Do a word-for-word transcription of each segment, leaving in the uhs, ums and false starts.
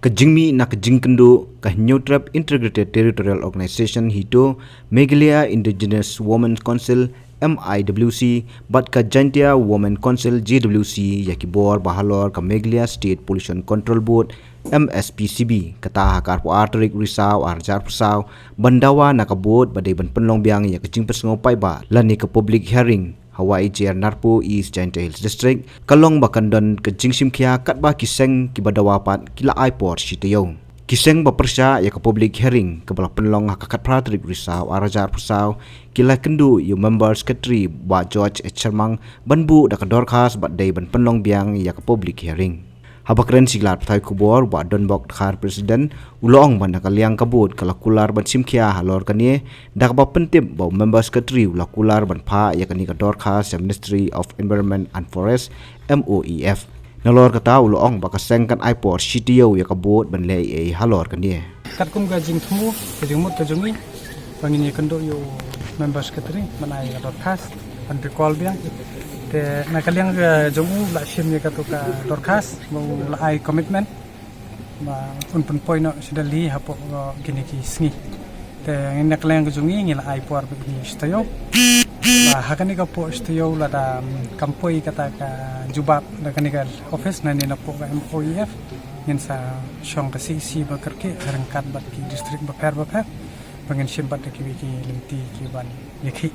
Ka jingmih na ka jingkynduh ka Hynñiewtrep Integrated Territorial Organization HITO, Meghalaya Indigenous Women Council, M I W C, bad ka Jaintia Women Council, J W C, ïa ki bor ba halor ka Meghalaya State Pollution Control Board, M S P C B, kata ha ka arphew ar tarik Risaw arhajar arphew saw, ban dawa na ka board ba dei ban pynlong biang ïa ka jingpynsngew paidbah lane ka public hearing ha Wahiajer, Narpuh, East Jaintia Hills District, ka long ba kan don ka jingshimkhia katba ki seng kiba dawa pat ki la ai por shi taïew. Ki seng ba pyrshah ïa ka public hearing kaba la pynlong ha ka khatphra tarik Risaw arhajar arphew saw, ki la kynduh ïa u Member Secretary Bah George H Sharmang ban buh da ka dorkhas ba dei ban pynlong biang ïa ka public hearing. Haba kren sha ki lad pathai khubor, Bah Donbok Dkhar, President, u la ong ba na ka liang ka board ka la kular ban shimkhia halor kane, da kaba pyntip ba u Member Secretary u la kular ban phah ïa kane ka dorkhas sha Ministry of Environment and Forest, M O E F. Nalor kata, u la ong ba ka seng kan ai por shi taïew ïa ka board ban leh ei ei halor kane. Katkum ka jingthmu, ka jingmut ka jong ngi, ba ngin ïakynduh ïa u Member Secretary ban ai ïa ka dorkhas ban recall biang. Te na ka liang ka jong u la shim ïa katu ka dorkhas, ba u la ai commitment ba un pynpoi noh sha Delhi hapoh, uh, kine ki sngi. Te na ka liang ka jong ngi, ngi la ai por bad ngi shi taïew. Ba ha kane ka por shi taïew lada, um, kam poi kata ka jubab na kane ka office, na ne napoh ka M O E F, ngin sa shong ka C E C ba kyrkieh ryngkat bad ki district bapher bapher, ba ngin shim bad da kiwei ki lynti ki ban ïakhih,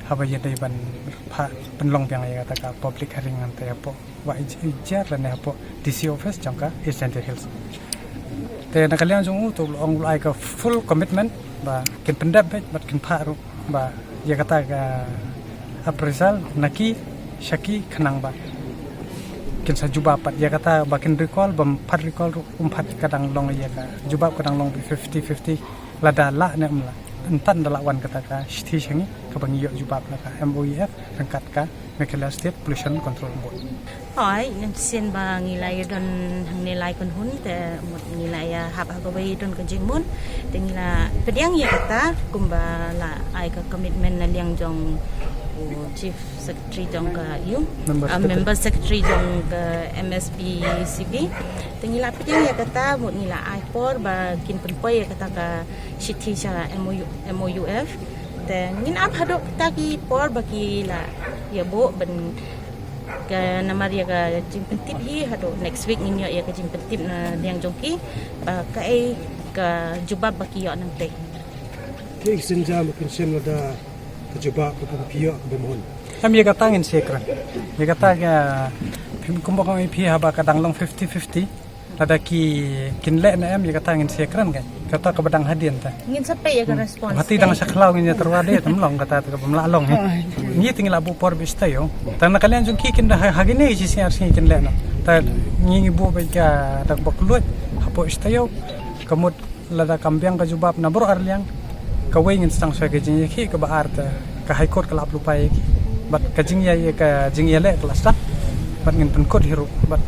haba ïadei ban phah pynlong biang ïa kata ka public hearing hangta hapoh Wahiajer lane hapoh D C office jong ka East Jaintia Hills. Te na ka liang jong u, to u la ong u la ai ka full commitment ba kin pyndep beit bad kin phah ruh ba ïa kata ka appraisal na ki sha ki khnang ba kin sa jubab pat ïa kata ba kin recall, bym pat recall ruh, um pat, ka dang long ïa ka jubab ka dang long fifty fifty, lada lah ne em lah. Ynda da lah wan kata ka shithi sha ngi, kaba ngi ïoh jubab na ka M O E F ryngkat ka Meghalaya State Pollution Control Board. Hooid, ngan sien ba ngi la ïa don hangne lai kynhun, te mut ngi la ïa hap ha kawei don ka jingmut, te ngi la pdiang ïa kata, kumba la ai ka commitment na liang jong u Chief Secretary jong ka, ïa u, Member ah, Secretary. Member Secretary jong ka M S P C B. Te ngi la pdiang ïa kata, mut ngi la ai por ba kin pynpoi ïa kata ka shithi sha M O U, M O U F. Te ngin ap haduh kata ki por ba ki la ïa buh ban ka, namar ïa ka jingpyntip hi haduh next week ngin ïoh ïa ka jingpyntip na liang jong ki ba kaei ka jubab ba ki ïoh nangtei. Ki synjam ba kin shem lada ka jubab ba kin phi ïoh ka bym hun. Em, ïa kata ngin sa kren. Ïa kata ka, phim, kumba ong ïa phi, haba ka dang long fifty fifty. Lada ki kin leh ne em, ïa kata ngin sa kren ka. Kata kaba dang hadien ta. Ngin sa peit ïa ka response. Hati dang sa khlaw ngin ïa tyrwa de, tam long kata, ta ka bym lah long, eh. Ngi te ngi la buh por beit shi taïew. Tang na ka liang jong ki kin da ha, ha kine ki shi sngi ar sngi kin leh noh. Ta ngi ngi buh beit ka dak bok luid hapoh shi taïew. Ka mut lada kam biang ka jubab na baroh ar liang, kawei ngin sdang shuwa ka jingïakhih, kaba ar te ka High Court ka la ap lypa ïa ki. Bad ka jingïa, ka jingïaleh ka la start. Bad ngin pynkut hi ruh. Bad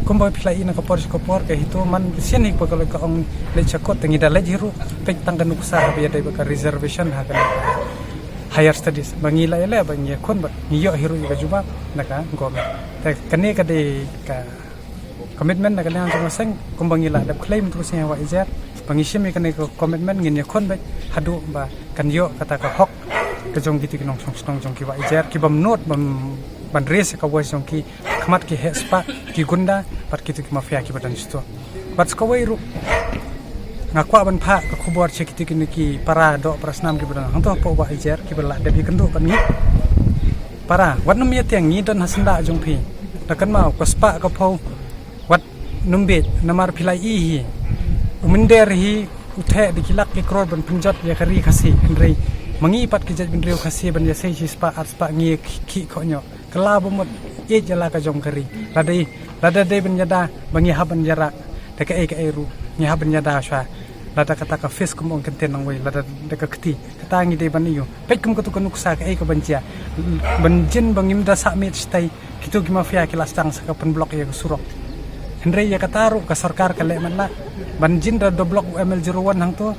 kumba phi la i na ka por sha ka por, ka HITO man sien hi ba ka la ka ong leit sha court, te ngi da leit hi ruh. Peit tang ka nuksa haba ïadei bad ka reservation ha ka higher studies. Ba ngi la ïaleh, ba ngi ïakhun, bad ngi ïoh hi ruh ïa ka jubab na ka government. Te kane ka dei ka commitment na ka liang jong ka seng, kumba ngi la dep claim tu ka seng ha Wahiajer, ba ngi shim ïa kane ka commitment, ngin ïakhun beit haduh ba kan ïoh kata ka hok ka jong kito ki nongshong shnong jong ki Wahiajer, ki bym nud ban, ban raise ka voice jong ki ha khmat ki heh spah, ki gunda bad kito ki mafia kiba don shito. Bad sa kawei ruh, nga kwah ban phah ka khubor sha kito kine ki para doh para snam kiba don hangto hapoh Wahiajer, kiba la dep ïakynduh bad ngi. Para, wat nym ïa tieng, ngi don ha syndah jong phi. Da kynmaw, ka spah ka phew, wat nym bieit, namar phi la i hi. U mynder hi u theh da ki lak ki klur ban pynjot ïa ka ri Khasi, hynrei ma ngi pat ki jaitbynriew Khasi ban ïasei shi spah ar spah ngi khih, khih khohñioh. Kylla ba mut ïeit ïa la ka jong ka ri. Lada, lada dei ban ïada ba ngi hap ban ïarah da kaei kaei ruh, ngi hap ban ïada shuwa. Lada kata ka fist, kum ong kyntien nongwei, lada da ka kti, kata ngi dei ban ïoh. Peit kum katu ka nuksa, kaei ka ban jia. Ban jin ba ngim da sah miet shatai kito ki mafia ki la sdang sa ka pynblock ïa ka surok. Hynrei ïa kata ruh ka sorkar ka leh matlah. Ban jin da, da block u M L zero one hangto,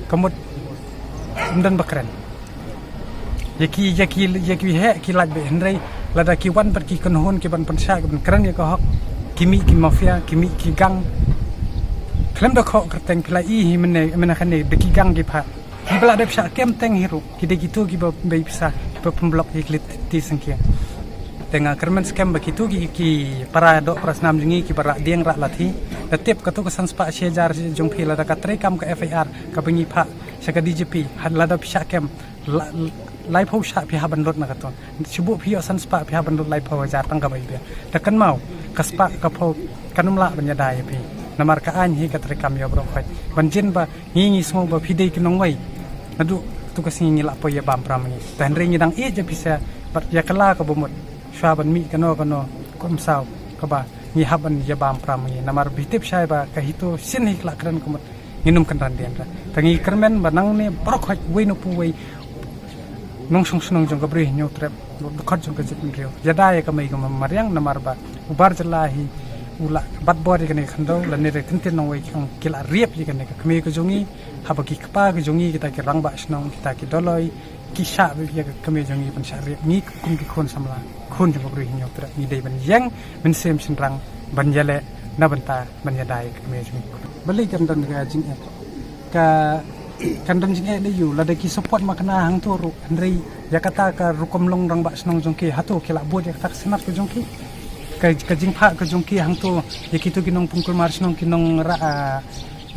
ka mut ym don ba kren. Ïa ki, ïa ki, ïa ki heh ki lait beit, hynrei lada ki wan bad ki kynhun ki ban pynshai, ki ban kren ïa ka hok, ki mih ki mafia, ki mih ki gang. Khlem da khoh kyrteng phi la i hi mynne mynne kane da ki gang ki phah. Kiba la dep shah kem teng hi ruh ki dei kito kiba bei pisa kiba pynblock ïa ki lynti sngewkhia. Te nga kyrmen skhem ba kito ki ki para doh para snam jong ngi kiba rah dieng rah lathi. Da tip kato ka san spah shi hajar jong phi lada ka treikam ka F I R kaba ngi phah sha ka D G P, ha lada phi shah kem la, laiphew shah phi hap ban lut na kato. Shu buh phi ïoh san spah phi hap ban lut laiphew hajar tang kaba ïa. Da kynmaw ka spah ka phew kan ym lah ban ïada ïa phi. Namar ka aiñ hi ka treikam ïa baroh khoit. Ban jin ba ngi ngi sngew ba phi dei ki nongwei. Naduh tu ka sngi ngi lah poi ïa bam pra ma ngi. Te hynrei ngi dang ïeit ïa phi sa bad ïa ka la kaba mut. Shuwa ban mih kano kano kum saw kaba ngi hap ban ïa bam pra ma ngi. Namar bi tip shai ba ka HITO sien hi ka la kren ka mut. Ngin ym kynran dien ra. Te ngi kyrmen ba nangne baroh khoit wei na pu wei nongshong shnong jong ka Bri Hynñiewtrep, dkhot jong ka jaitbynriew. Ïada ïa ka mei ka mariang namar ba u bar jylla hi u la bat bor ïa kane ka khyndew lane re tyntin nongwei ki ong ki la riap ïa kane ka kmie ka jong ngi, haba ki kpa ka jong ngi kita ki rangbah shnong kita ki doloi, ki shah ïa ka kmie jong ngi ban shah riap ngi kum ki khun samla, khun jong ka Bri Hynñiewtrep ngi dei ban ïeng mynsiem shynrang ban ïaleh na bynta ban ïada ïa ka kmie jong ngi. Balei kan don ka jingeh. Ka kan don jingeh ne ïa u lada ki support ma kane hangto ruh hynrei ïa kata ka rukom long rangbah shnong jong ki hato ki la bud ïa kata ka snap ka jong ki. Ka ka jingphah ka jong ki hangto ïa kito ki nongpung kulmar shnong ki nong rah ah,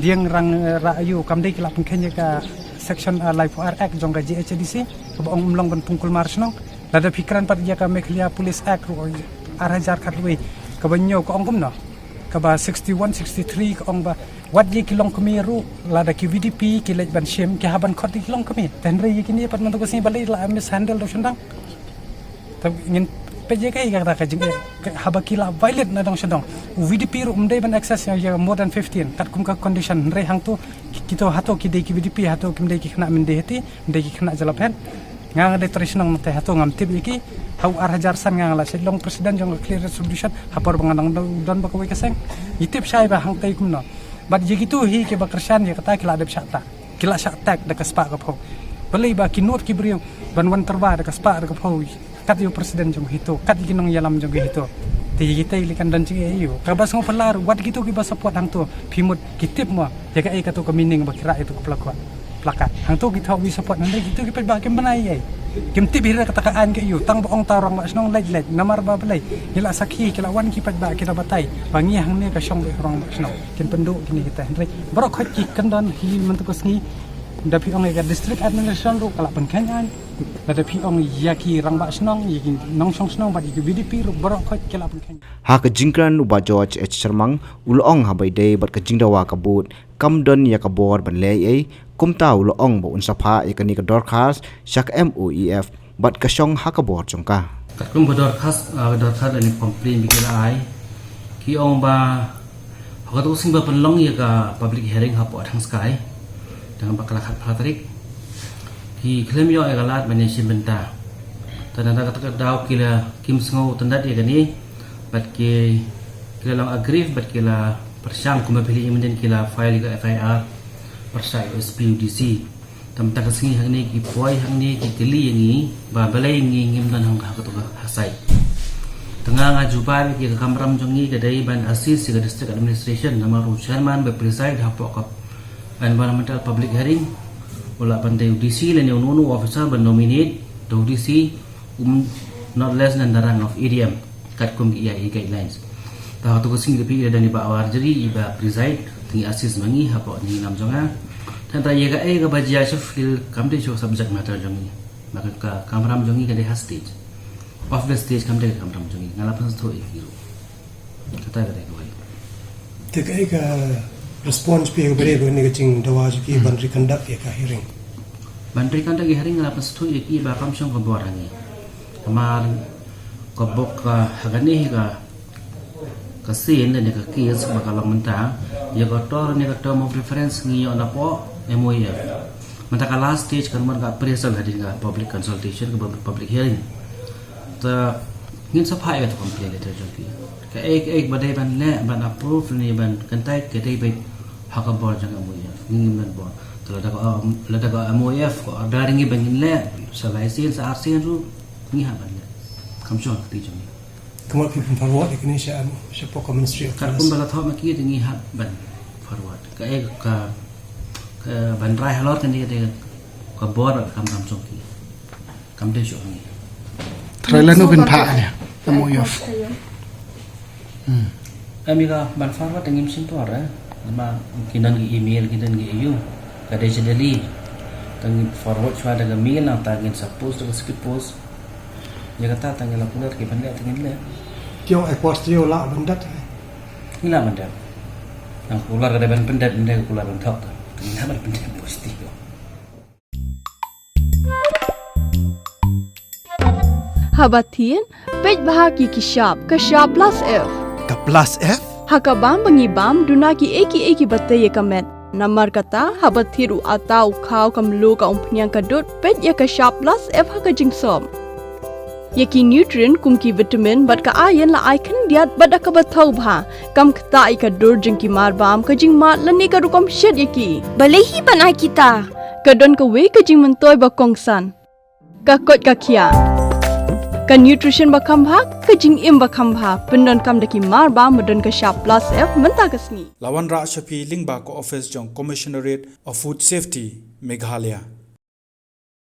dieng rah ah, ïa u kam dei ki la pynkheiñ ïa ka section ah, laiphew ar Act jong ka G H A D C kaba ong ym long ban pung kulmar shnong. Lada phi kren pat ïa ka Meghalaya Police Act ruh ar hajar khatwei kaba ñiew ka ong kumno. Kaba sixty-one, sixty-three ka ong ba wat ïa ki longkmie ruh lada ki V D P ki leit ban shim ki hap ban khot ïa ki longkmie. Te hynrei ïa kine pat mynta ka sngi balei la mishandle da u shynrang. Te ngin peit ïa kaei kata ka jingeh haba ki la violate na dong sha dong. U V D P ruh um dei ban access ïa more than fifteen katkum ka condition hynrei hangto kito hato ki dei ki V D P hato kim dei ki khynnah Mendihati, ym dei ki khynnah Jyllaphet. Nga nga dei trei shnong nangta hato ngam tip ïa ki. Ha u ar hajar san nga nga la shet long president jong ka Khliehriat Subdivision ha por ba nga dang don ba kawei ka seng. Ngi tip shai ba hangtei kumno. Bad ïa kito hi kiba kyrshan ïa kata ki la dep shah tak. Ki la shah tak da ka spah ka phew. Balei ba ki nud ki briew ban wan tyrwa da ka spah da ka phew. Kat ïa u president jong HITO, kat ïa ki nongïalam jong ka HITO. Te ïa kita ïa kan don jingeh ïa u. Kaba sngewphylla ruh wat kito kiba support hangto phi mut ki tip mo ïa kaei kato ka meaning ba ki rah ïa to ka plakat. Plakat. Hangto ki thoh wi support hynrei kito ki paidbah kim bynai ei. Kim tip hi ruh kata ka aiñ ka ïa u tang ba ong ta rangbah shnong leit leit namar ba balei. Ngi la sakhi ki la wan ki paidbah ki da batai ba ngi hangne ka shong ba rangbah shnong. Kin pynduh kine kita hynrei baroh khoit ki kyndon hi mynta ka sngi. Da phi ong ïa ka district administration ruh ka la pynkheiñ aiñ. Lada phi ong ïa ki rangbah shnong ïa ki nongshong shnong bad ïa ki V D P ruh baroh khoit ki la pynkheiñ. Ha ka jingkren u Bah George H Sharmang u la ong haba ïadei bad ka jingdawa ka bud kam don ïa ka bor ban leh ei, kumta u la ong ba un sa phah ïa kane ka dorkhas sha ka M O E F bad ka shong ha ka bor jong ka. Katkum ka dorkhas, ah, ka dorkhas lane complaint ba ki la ai. Ki ong ba ha kato ka sngi ba pynlong ïa ka public hearing hapoh Thangskai. Tang ba ka la khatphra tarik. Ki khlem ïoh ïa ka lad ban ïashim bynta. Te na kata ka daw ki la kim sngew tyndat ïa kane. Bad ki, ki la long aggrieved bad ki la pyrshang kumba phi la ïohi mynnin ki la file ïa ka F I R pyrshah ïa u S P, u D C. Te mynta ka sngi hangne ki poi hangne ki kylli ïa ngi ba balei ngi ngim don hangta ha kato ka site. Te nga nga jubab ïa ka kamram jong ngi ka dei ban assist ïa ka district administration namar u chairman ba preside hapoh ka environmental public hearing u lah ban dei u D C lane uno uno u officer ban nominate da u D C, um, not less than the rank of A D M. Katkum ki E I A guidelines. Te ha kato ka sngi da phi i da don i Bah Warjri i ba preside, te ngi assist ma ngi hapoh ngi nam jong nga. Te hynrei ïa kaei kaba jia sha field kam dei sha subject matter jong ngi. Namar ka kamram jong ngi ka dei ha stage. Off the stage kam dei ka kamram jong ngi. Nga la pynsngewthuh ïa ki ruh. Kata ka dei kawei. Te kaei ka response phi ïa ka ba dei kane ka jingdawa jong ki ban reconduct ïa ka hearing. Ban reconduct ïa ka hearing nga la pynsngewthuh ïa ki ba kam shong ka bor ha ngi. Namar ka bok ka ha kane hi ka, ka sien lane ka case ba ka long mynta ïa ka tor lane ka term of reference ngi ïoh napoh M O E F. Mynta ka last stage kan wan ka appraisal hadien ka public consultation kaba public hearing. Te ngin sa phah ïa ka complaint letter jong ki. Kaei kaei ba dei ban leh ban approve ne ban kyntait ka dei beit ha ka bor jong M O E F. Ngi ngim don bor. Te lada ka, um, lada ka M O E F ka order ngi ban ngin leh sa lai sien sa ar sien ruh ngi hap ban leh. Kam shong ha ka kti jong ngi. Kumno phi pynforward ïa kine sha, um, shapoh ka Ministry of Finance? Katkum ba la thoh ma ki te ngi hap ban Forward. Ka, eh, ka, ka ban rai halor kane ka dei ka bor ka kam kam jong ki. Kam dei jong ngi. Trai lano bin pha ne. Namo yof. Em, ïa ka ban forward te ngim shim por, eh. Namar ki don ki email, ki don ki ïu. Ka dei jylliew. Te ngin forward shuwa da ka mail, nangta ngin sa post da ka speed post. Ïa kata te ngi la kular ki ban leh te ngin leh. Tio e post tio la ban dat. Ngi la ban dat. Nang kular ka dei ban pyndat, ym dei ka kular ban thok. Te ngi la ban pyndat post tio. Haba thied, peit bha ki ki shap, ka shap plus F. Ka plus F? Ha ka bam ba ngi bam, duna kiei kiei kiba tei ïa ka met. Namar kata, haba thied u atta, u khaw, ka mluh, ka umphniang, ka dud, peit ïa ka shap plus F ha ka jingsop. Ïa ki nutrient kum ki vitamin bad ka iron la ai khyndiat bad da kaba thaw bha. Kam ktah ïa ka dur jong ki marbam, ka jingmad lane ka rukom shet ïa ki. Balei hi ban ai kita? Ka don kawei ka jingmyntoi ba kongsan. Ka koit ka khiah. Ka nutrition ba kham bha, ka jingim ba kham bha, pyndonkam da ki marbam ba don ka shap plus F mynta ka sngi. La wanrah sha phi lyngba ka office jong Commissionerate of Food Safety, Meghalaya.